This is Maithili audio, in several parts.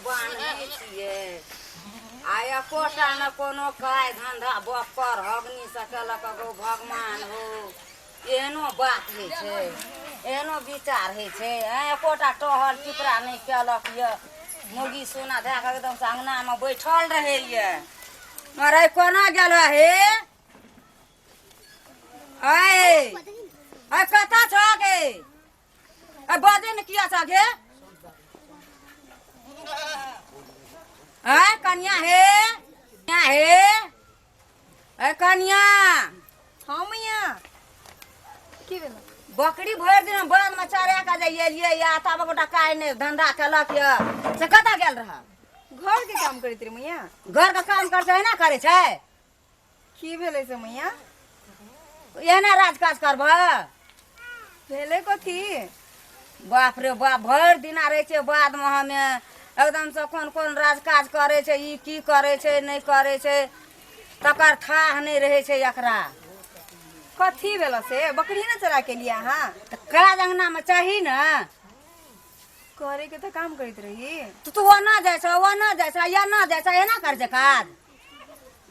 बान्हने छियै आ एकोटा ने कोनो काज धन्धा बक्कर हगनी से केलक। गो भगवान हो, एहनो बात होइ छै, एहनो विचार होइ छै? आँय, एकोटा टहल टिपरा नहि केलक यऽ। मुर्गी सोना धए कऽ एकदमसँ अङ्गनामे बैठल रहैए। अरे कोना गेल हे? अय अय, कतऽ छह गे? अय, बजै ने किया छह गे? अय कनिया हे, कनिया हे, अय कनिया। हाँ मैया, की भेल? बकरी भरि दिन बाँधमे चरा कऽ जे एलियै या तब गोटा काज नहि धंधा केलक यऽ, से कतऽ गेल रह? घर के काम करैत रही मैया। घरके काम कर छै, एना करै छै? की भेलै से मैया? एना राज काज करबह? भेलै कथी? बाप रे बाप, भरि दिना रहै छै बादमे। हमे एकदमसँ कोन कोन राज काज करै छै, ई की करै छै, नहि करै छै, तकर थाह नहि रहै छै एकरा। कथी भेल से? बकरी ने चरा के लिए अहाँ? तऽ काज अङ्गनामे चाही ने। करे के तऽ काम करैत रही। तऽ तू ओना जाइ छ, ओना जाइ छ, एना जाइ छ, एना करै छै काज?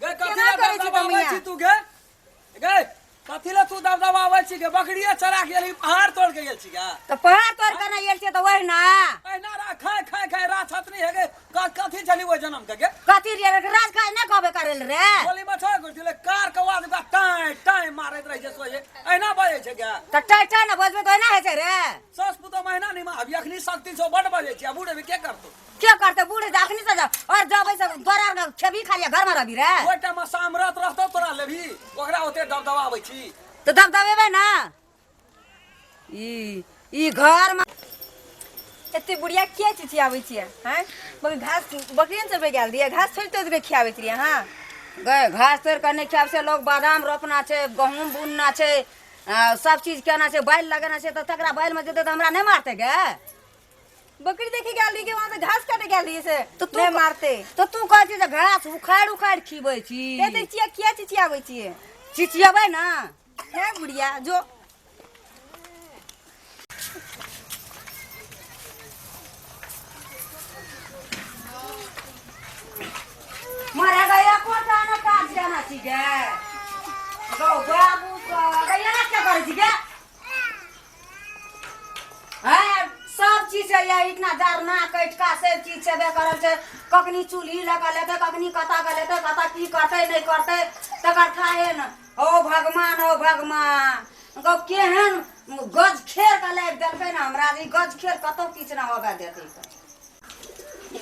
गे कथी केना लए करै छी दबदबाबै मैया? छी तू गे? गे कथी लए तू दबदबाबै छी गे? बकरिये चरा के गेली, पहाड़ तोड़ के गेल छी गे? तऽ पहाड़ तोड़ के नहि आयल छियै तऽ ओहिना। एहिना रा खाय खाय खाय रा छतनी हे गे। कथी छली ओहि जनम के गे? कथी रे, राज काज नहि कहबे करै लए रे? बोली में छो गुरछले कार के आवाज ओकरा टाय टाय मारैत रहै छै सोझे। एहिना बजै छै गे? तऽ टाइ टाइ ने बजबै तऽ ओहिना होइ छै रे? सास पुतोह महीना नहीं अभी अखनी शक्ति छौ, बड बजै छी। आ बूढ़ अभी के करतौ? के करतै बूढ़ अखनी से? और जब से तोरा आर खेबी खाली घर में रहबी रे। ओहि टाइम में सामरत रहतौ, तोरा लेबही ओकरा ओते दबदबाबै छी। तऽ दबदबेबै ना ई ई घर में। एते बुढ़िया किया चिचियाबै छियै? हैं बकरी घास बकरी ने चरबै गेल रहियै, घास थोड़ि तोड़ि कऽ खियाबैत रहियै अहाँ? गए, घास तोड़ि कऽ नहि खियाबै छै लोक। बादाम रोपना छै, गहूँम बुनना छै, सब चीज केना छै, बैल लगेना छै, तऽ तकरा बैलमे जेतै तऽ हमरा नहि मारतै गे? बकरी देखे गेल रही कि वहाँ से घास काटे गेल रही से तऽ तू नहि मारते? तऽ तू कहै छी जे घास उखाड़ि उखाड़ि खिबै छी। एते चिया किया चिचियाबै छियै? चिचियेबै ना। हे बुढ़िया जो। मरे गया, कोटा न काज केना छी गे? गौ बाबू के गया, ना क्या करै छी गे? हैं, सब चीज छै ये इतना जरना कटका सब चीज छेबे करल छै। कखनी चूल्ही लऽ कऽ लेतै, कखनी कतऽ के लेतै, कतऽ की करतै नहि करतै तकर थाहे न। ओ भगवान, ओ भगवान, गौ केहन गज खेर के लाबि देलकै ने हमरा जे ई गज खेर कतौ किछु नहि होबे देतै।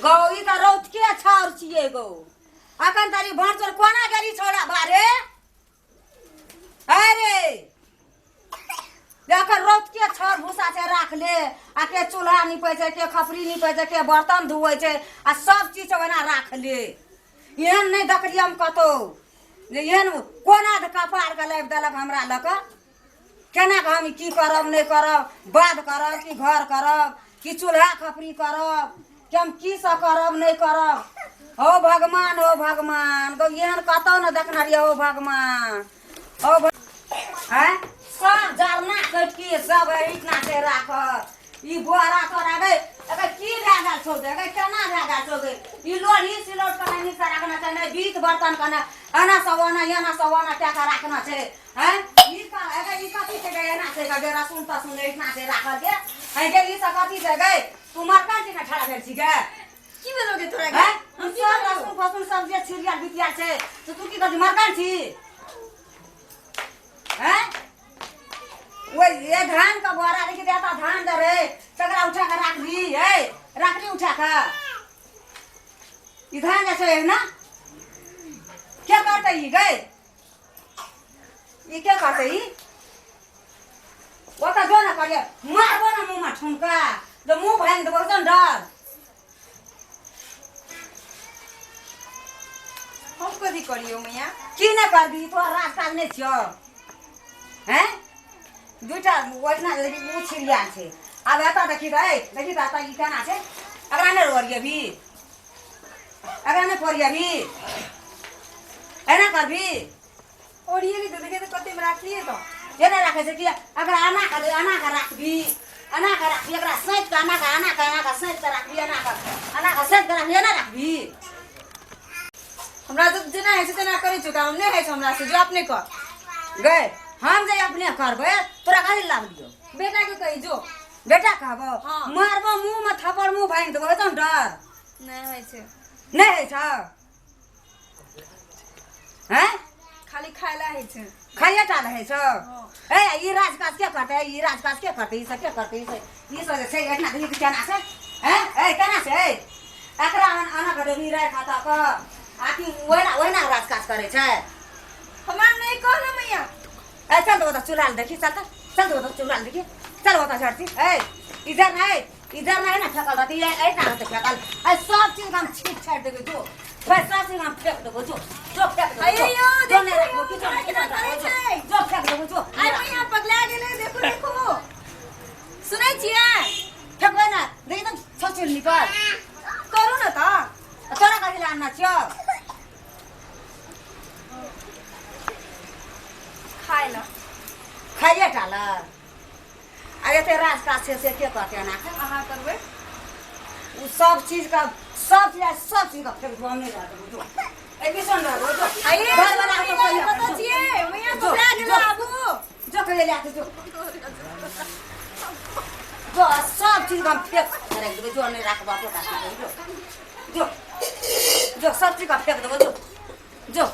गौ ई तऽ रौतके छाउर छियै गौ। अखन धरि भाँचल कोना गेली छौड़ा बारे? अरे अखन रौत के छर भूसा छै राखले, आ के चूल्हा नीपै छै, के खपरी नीपै छै, के बर्तन धोइ छै, आ सब चीज ओना राखले। एहन नहि देखलियै हम कतौ जे एहन कोना कऽ कपारके लाबि देलक हमरा लऽ कऽ। केना कऽ हम की करब नहि करब, बाध करब कि घर करब कि चूल्हा खपरी करब कि हम की सब करब नहि करब? हो भगवान, हो भगवान, गौ एहन कतौ ने देखने रहियै। हो भगवान, हो आँय, सब जरना कटकी सब एहिठिना छै राखल। ई बोरा तोरा गे, एकर की भए गेल छौ गे? एकर केना भए गेल छौ गे? ई लोढ़ी सिलौट के नहि नीकसँ रखना छै, नहि बीत बर्तन के, नहि एना सब ओना एना सब ओना कए कऽ रखना छै। हैं, ई का एकर ई कथी छै गे? एना छै गे, रसून तसून एहिठिना छै राखल गे। हैं गे, ई सब कथी छै गे? तू मरकन छी ने ठाढ़ भेल छी गे? की भेलो गे तोरा गे? हैं, हम सब रसून फसून सब जे छिड़ियल बितियल छै से तू की कहै छी? मरकन छी? हैं, ओहि ये धान के बोरा देखी तऽ एतऽ धान दे रे, तकरा उठा कऽ राखली। हे, राखली उठा कऽ। ई धान जे छै ना के करतै ई गै? ई के करतै ई? ओतऽ जो ने करिए, मारबो ने मुँहमे ठुमका जे मुँह भाङि देबो ने डर। हम कथी करियो मैया? की नहि करबी? तोहर राज काज नहि छियौ? हैं, दूटा ओहिना ओ छिड़िया छै। आब एतऽ देखी तऽ, ए देखी तऽ एतऽ ई केना छै। एकरा नहि रोरियबी, एकरा नहि फोरियबी, एना करबी? ओरिएली तऽ देखिए तऽ कतेमे राखलियै तऽ। एना राखै छै कि? एकरा एना कर, एना कऽ राखबी। एना कऽ राखबी एकरा सैंत कऽ एना कऽ एना कऽ एना कऽ सैंत कऽ राखबी एना कऽ एना कऽ सैंत कऽ राखबी एना राखबी हमरा तऽ जेना होइ छै तेना करै छौ काम नहि होइ छै हमरा से जो अपने कर गए हम जे अपने करबै तोरा कथी लागलियौ बेटा के कही जो बेटा कहबो हाँ। मारबो मुँह में थप्पड़ मुँह भाङि देबो हेतौ ने डर नहि होइ छै नहि होइ छौ हैं खाली खाय ला होइ छै खाइए टा रहै छौ हाँ। ए ई राजकाज के करतै ई राजकाज के करतै ई सब के करतै ई सब ई सब जे छै एतना देखी केना छै हैं ए केना छै ए एकरा अना के देबी राय खाता क आकि ओहिना ओहिना राजकाज करै छै हमरा नहि कह ने मैया ए चल तो चूल्हा देखी चल त चल तो चूल्हा देखी चल ओतऽ झड़ती ए इधर नहीं इधर नहीं ना फेकल रहती ये ऐ ना रहते फेकल ए सब चीज हम छीट छाट देबे जो भाई सब चीज हम फेंक देबो जो जो फेंक देबो जो अय्यो, जो नहीं देखो, रखबो किछो नहीं केना किछो करै नहीं छै। जो फेंक देबो जो आइ मैया पगला गेलै देखू देखू सुनै छियै फेंकबै ना देखी त छौ चुल्ली पर करू ने तऽ तोरा कथी लए आनना छियौ खाय लए खाइए टा लए आ एते राज काज छै से के करतै एना के अहाँ करबै ओ सब चीज का सब चीज सब चीज का फेंक दो हम नहीं रहते जो ए किसान रहो जो आइए घर वाला के कहिया कतऽ छियै मैया जो, पकड़ा गेलै जो। आबू जो कहिया ले के जो जो सब चीज का हम फेंक रख देबै जो नहीं राखबा तो जो जो जो सब चीज का फेंक देबो जो जो।